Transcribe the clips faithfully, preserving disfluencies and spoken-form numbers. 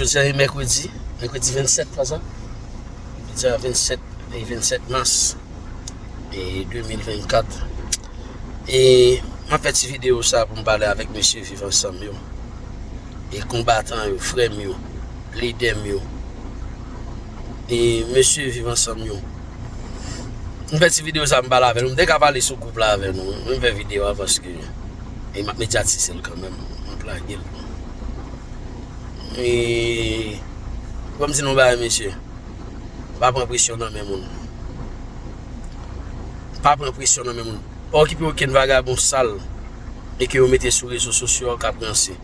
Jodi a e mèkredi, mèkredi vennsèt, pa sa? Jodi a vennsèt, e vennsèt mas, e de mil vennkat. E m ap fè ti videyo sa pou m pale avèk mesye Viv Ansanm yo. E konbatan yo, frè m yo, lidè m yo. E mesye Viv Ansanm yo. M fè ti videyo sa, m pale avè nou. M te ka pale sou gwoup la avè nou. M fè videyo a paske e m ap medyatize l kanmenm. M ap lage l. E fò m di nou bagay, mesye. Pa pran presyon nan men moun. Pa pran presyon nan men moun. Pa okipe okenn vagabon sal e ke yo mete sou rezo sosyo k ap ranse.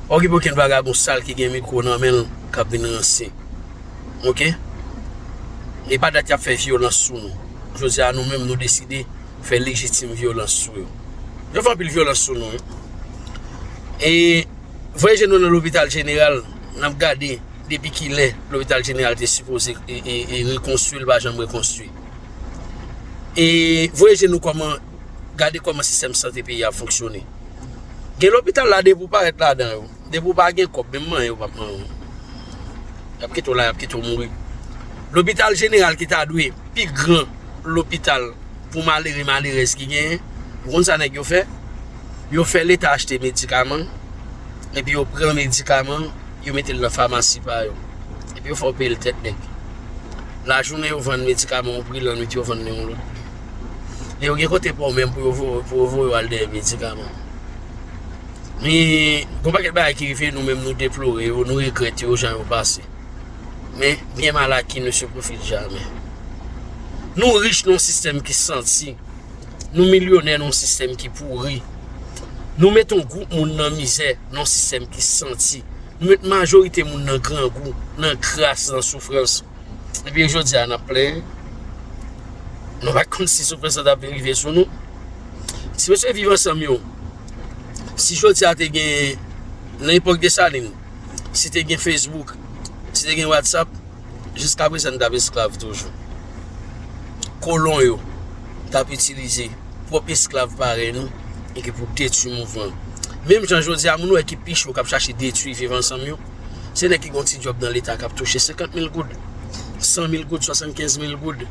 Pa okipe okenn vagabon sal ki gen mikwo nan men l k ap vin ranse. Oke? E pa dat y ap fè vyolans sou nou. Jodi a, nou menm, nou deside fè lejitim vyolans sou yo. Yo fè anpil vyolans sou nou, wi. E voye je nou nan lopital jeneral, n ap gade depi kilè lopital jeneral te sipoze e, e, e rekonstwi, l pa janm rekonstwi. E voye je nou kòman, gade kòman sistèm sante peyi a ap fonksyone. Gen lopital la, depi w parèt ladan yo, depi w pa gen kòb, menm manyen yo p ap manyen w. Y ap kite w la, y ap kite w mouri. Lopital jeneral ki ta dwe pi gran lopital pou malere, malerèz ki genyen, ou konn sa nèg yo fè? Yo fè Leta achte medikaman, epi yo pran medikaman, yo mete l nan famasi pa yo. Epi yo fè w peye l tèt nèg. Lajounen yo vann medikaman yon pri, lannwit yo vann li yon lòt pri. E yo gen kote pa w menm pou yo vo-, pou yo voye w al dèyè medikaman. Men, gen yon pakèt bagay ki rive, nou menm nou deplore yo, nou regrèt yo, jan yo pase. Men, bien mal acquis ne se profite jamais. Nou rich nan yon sistèm ki santi. Nou milyonè nan yon sistèm ki pouri. Nou met yon gwoup moun nan mizè nan yon sistèm ki santi. Nou met majorite moun nan grangou, nan kras, nan soufrans. Epi jodi a, n ap plenyen. Nou pa t konn si soufrans lan t ap rive sou nou. Ti mesye Viv Ansanm yo, si jodi a te gen, nan epòk Desalin, si te gen Facebook, si te gen WhatsApp, jiskaprezan n t ap esklav toujou. Kolon yo t ap itilize pwòp esklav parèy nou e ki pou detwi mouvman. Menm jan jodi a, moun ou wè ki pi cho k ap chache detwi Viv Ansanm yo, se nèg ki gen yon ti djòb nan Leta k ap touche senkant mil goud, san mil goud, swasannkenz mil goud.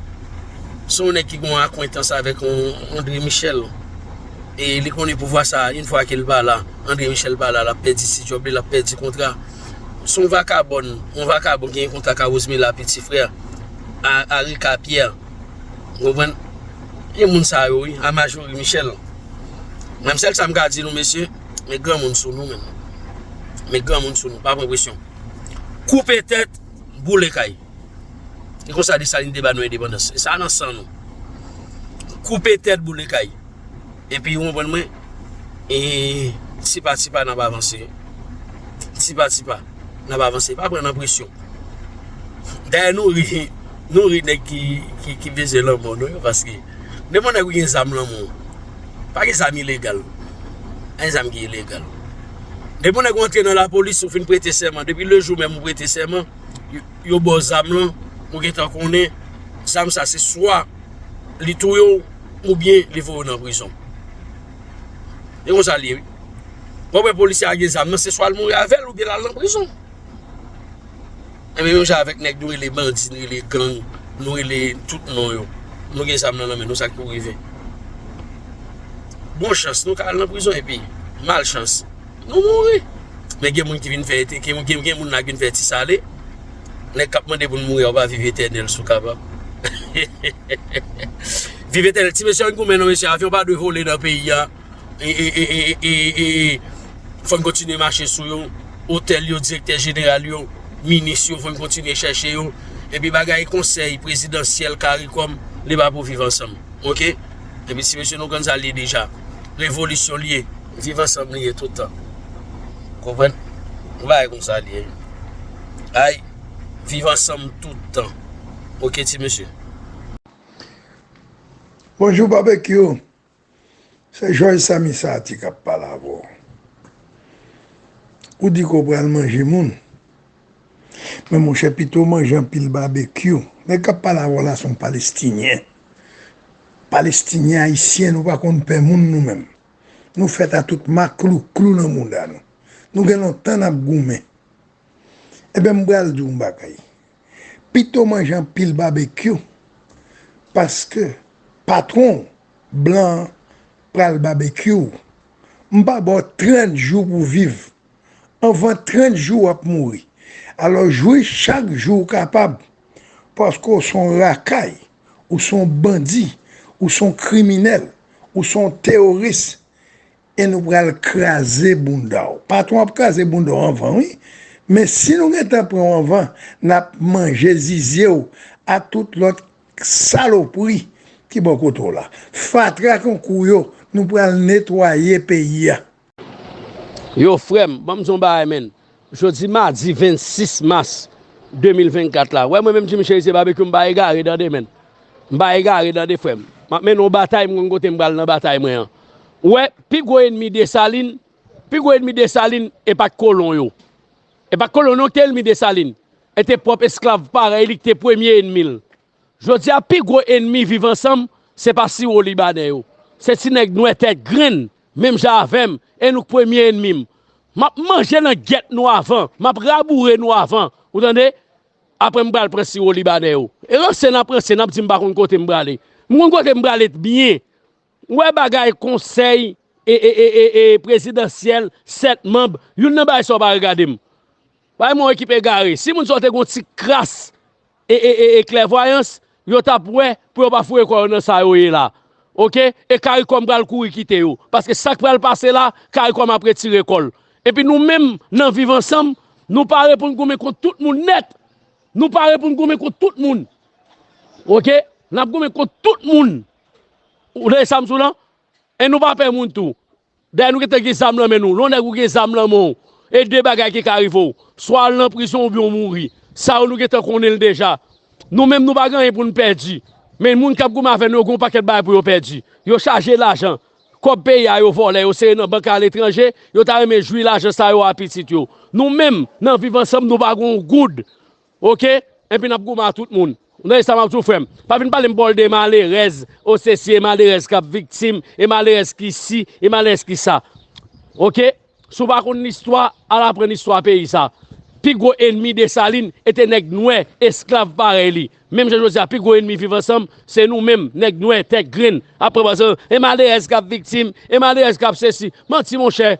Se yon nèg ki gen yon akwentans avèk yon André Michel. E li konnen pouvwa sa, yon fwa ke l pa la, André Michel pa la, l ap pèdi ti djòb li, l ap pèdi kontra. Se yon vakabòn, yon vakabon ki gen kontra ak Rosemela Petit Frère, a, a Rica Pierre. Ou konprann? E moun sa yo, wi, a Majorie Michel. Menm sèl sa m ka di nou, mesye, met granmoun sou nou menm. Met granmoun sou nou, pa pran presyon. Koupe tèt, boule kay. E konsa Desalin te ba nou endepandans. E sa nan san nou. Koupe tèt, boule kay. Epi, ou konprann mwen? E tipa tipa n ap avanse. Tipa tipa n ap avanse. Pa pran nan presyon. Dayè, nou ri, nou ri nèg ki, ki, ki bezwen lanmò nou yo, paske depi yon nèg ou gen zam nan men w, pa gen zam ilegal. Pa gen zam ki ilegal. Depi yon nèg ou antre nan lapolis, ou fin prete sèman, depi le jou menm ou prete sèman, yo, yo ba w zam lan, ou gentan konnen zam sa se swa li touye w, oubyen li voye w nan prizon. E konsa l ye, wi. W ap wè polisye a gen zam nan, se swa l mouri avè l, oubyen l al nan prizon. Enben, menm jan avèk nèg nou rele bandi, nou rele gang, nou rele tout non yo. Nou gen zam nan nan men nou, sa k pou rive? Bon chans, nou ka al nan prizon, epi malchans, nou mouri. Men gen moun ki vin fè, gen, gen, gen moun la ki vin fè ti sale. Nèg k ap mande pou n mouri a, ou pa viv etènèl si w kapab. Viv etènèl. Ti mesye, ann goumen non, mesye, avyon pa dwe vole nan peyi a. E, e, e, e, e, e, fò n kontinye mache sou yo. Otèl yo, direktè jeneral yo, minis yo, fò n kontinye chèche yo. Epi bagay konsèy prezidansyèl, CARICOM, li pa pou Viv Ansanm. Oke? Epi ti mesye, nou konn sa l ye deja. Revolisyon l ye. Viv Ansanm li ye tout tan. Konprann? Yon bagay konsa l ye. Ay, Viv Ansanm tout tan. Oke, ti mesye? Bonjou, Babekyou. Se Jòj Sami Sati k ap pale avè w. Ou di ke w pral manje moun. Men monchè, pito w manje anpil babekyou. Nèg k ap pale avè w la se yon Palestinyen. Palestinyen, Ayisyen, nou pa konn pè moun nou menm. Nou fèt a tout maklouklou nan mouda nou. Nou gen lontan n ap goumen. Ebyen, m pral di w yon bagay. Pito w manje anpil babekyou, paske patwon w, blan an, pral babekyou w. M pa ba w trant jou pou w viv. Anvan trant jou, w ap mouri. Alò, jwi chak jou w kapab, paske w se yon rakay, ou se yon bandi, ou se yon kriminèl, ou se yon teworis, e nou pral kraze bounda w. Patwon ap kraze bounda w anvan, wi. Men si nou gentan pran w anvan, n ap manje zizye w a tout lòt salopri ki bò kote w la. Fatra tankou yo, nou pral netwaye peyi a. Yo, frè m, ban m di w yon bagay, menn. Jodi madi vennsis mas de mil vennkat la. Wè, mwen menm, Jimmy Chérizier Barbecue, m pa egare, tande, menn. M pa egare, tande, frè m. M ap mennen yon batay, m konn kote m pral nan batay mwen an. Ou wè, pi gwo ènmi Desalin, pi gwo ènmi Desalin, e pa t kolon yo. E pa t kolon yo ki te ènmi Desalin. E te pwòp esklav parèy li ki te premye ènmi l. Jodi a, pi gwo ènmi Viv Ansanm, se pa siwo libanè yo. Se ti nèg nwè tèt grenn, menm jan avè m, e nou k premye ènmi m. M ap manje nan gyèt nou avan, m ap raboure nou avan, ou tande? Apre m pral pran siwo libanè yo. E ranse n ap ranse, n ap di m pa konn kote m prale. M konn kote m prale byen. Ou wè bagay konsèy e, e, e, e, e prezidansyèl, sèt manm, youn nan bagay sa yo pa regade m. Bay mwen ekip egare. Si moun sa yo te gen yon ti kras e, e, e, e klèvwayans, yo t ap wè pou yo pa foure kò yo nan sa yo ye la. Oke? E Karikòm pral kouri kite yo. Paske sa k pral pase la, Karikòm ap retire kò l. Epi nou menm, nan Viv Ansanm, nou pare pou n goumen kont tout moun nèt. Nou pare pou n goumen kont tout moun. Oke? N ap goumen kont tout moun. Ou tande sa m di w lan? E nou pa pè moun tou. Dayè nou gentan gen zam nan men nou. Lè yon nèg ou gen zam nan men w, e de bagay ki ka rive w. Swa al nan prizon oubyen w mouri. Sa yo nou gentan konnen l deja. Nou menm nou pa gen anyen pou n pèdi. Men moun k ap goumen avè nou yo gen yon pakèt bagay pou yo pèdi. Yo chaje lajan. Kòb peyi a yo vòlè, yo sere nan bank aletranje, yo ta renmen jwi lajan sa yo a pitit yo. Nou menm, nan Viv Ansanm, nou pa gen yon goud. Oke? Epi n ap goumen a tout moun. Ou tande sa m ap di w, frè m? Pa vin pale m bòl de malerèz, o sesi, e malerèz k ap viktim, e malerèz ki si, e malerèz ki sa. Oke? Si w pa konn listwa, al aprann istwa peyi sa. Pi gwo ènmi Desalin e te nèg nwè, esklav parèy li. Menm jan jodi a, pi gwo ènmi Viv Ansanm, se nou menm, nèg nwè, tèt grenn. Apre, e malerèz k ap viktim, e malerèz k ap sesi. Manti, monchè.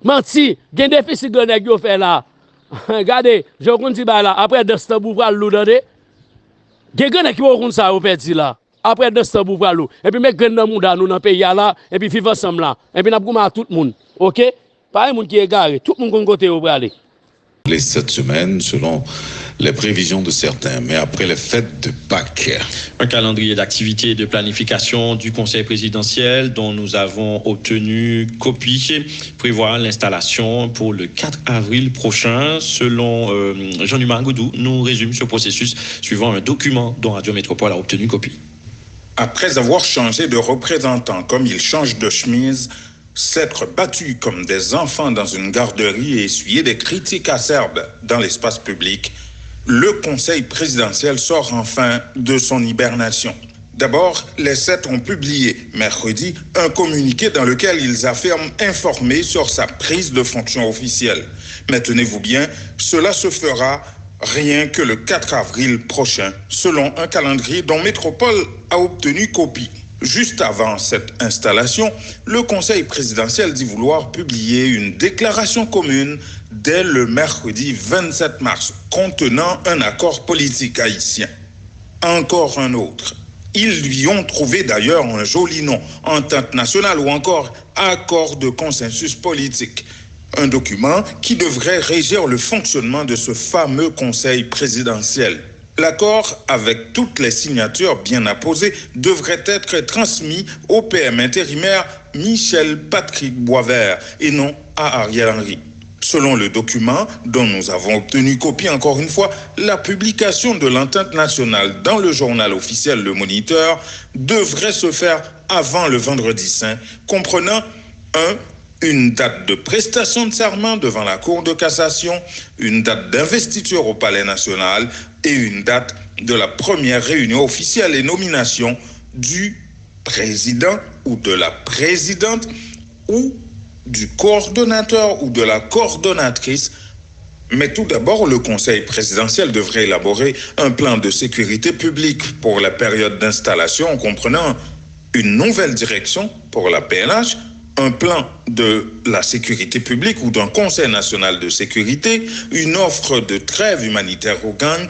Manti, gen defisit grannèg yo fè la. Gade, jan yo konn di bagay la, apre dans tanbou pral lou, tande. Gen grannèg ki poko konn sa yo pèdi la. Apre dans tanbou pral lou. Epi met grenn nan mouda nou nan peyi a la, epi Viv Ansanm la. Epi n ap goumen a tout moun. Oke? Pa gen moun ki egare. Tout moun konn kote yo prale. Cette semaine, selon les prévisions de certains, mais après les fêtes de Pâques. Un calendrier d'activités et de planification du Conseil présidentiel dont nous avons obtenu copie prévoit l'installation pour le quatre avril prochain. Selon euh, Jean-Numa Goudou, nous résume ce processus suivant un document dont Radio Métropole a obtenu copie. Après avoir changé de représentant comme il change de chemise, s'être battus comme des enfants dans une garderie et essuyer des critiques acerbes dans l'espace public, le Conseil présidentiel sort enfin de son hibernation. D'abord, les sept ont publié, mercredi, un communiqué dans lequel ils affirment informés sur sa prise de fonction officielle. Mais tenez-vous bien, cela se fera rien que le quatre avril prochain, selon un calendrier dont Métropole a obtenu copie. Juste avant cette installation, le Conseil présidentiel dit vouloir publier une déclaration commune dès le mercredi vingt-sept mars, contenant un accord politique haïtien. Encore un autre. Ils lui ont trouvé d'ailleurs un joli nom, Entente nationale ou encore Accord de consensus politique. Un document qui devrait régir le fonctionnement de ce fameux Conseil présidentiel. L'accord, avec toutes les signatures bien apposées, devrait être transmis au P M intérimaire Michel Patrick Boisvert et non à Ariel Henry. Selon le document dont nous avons obtenu copie encore une fois, la publication de l'entente nationale dans le journal officiel Le Moniteur devrait se faire avant le vendredi saint, comprenant un une date de prestation de serment devant la Cour de cassation, une date d'investiture au Palais national et une date de la première réunion officielle et nomination du président ou de la présidente ou du coordonnateur ou de la coordonnatrice Mais tout d'abord, le Conseil présidentiel devrait élaborer un plan de sécurité publique pour la période d'installation, comprenant une nouvelle direction pour la P N H, un plan de la sécurité publique ou d'un Conseil national de sécurité, une offre de trêve humanitaire aux gangs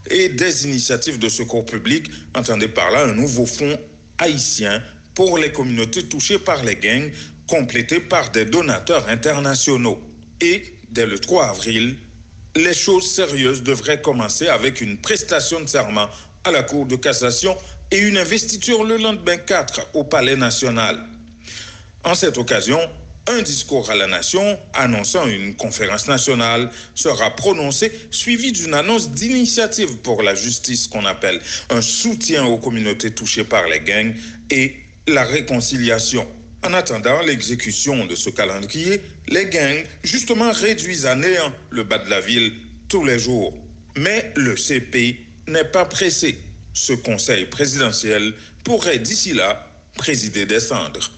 et des initiatives de secours public, entendez par là un nouveau fonds haïtien pour les communautés touchées par les gangs, complété par des donateurs internationaux. Et dès le trois avril, les choses sérieuses devraient commencer avec une prestation de serment à la Cour de cassation et une investiture le lendemain quatre au Palais national. En cette occasion, un discours à la nation annonçant une conférence nationale sera prononcé, suivi d'une annonce d'initiative pour la justice qu'on appelle un soutien aux communautés touchées par les gangs et la réconciliation. En attendant l'exécution de ce calendrier, les gangs, justement, réduisent à néant le bas de la ville tous les jours. Mais le C P n'est pas pressé. Ce conseil présidentiel pourrait d'ici là présider des cendres.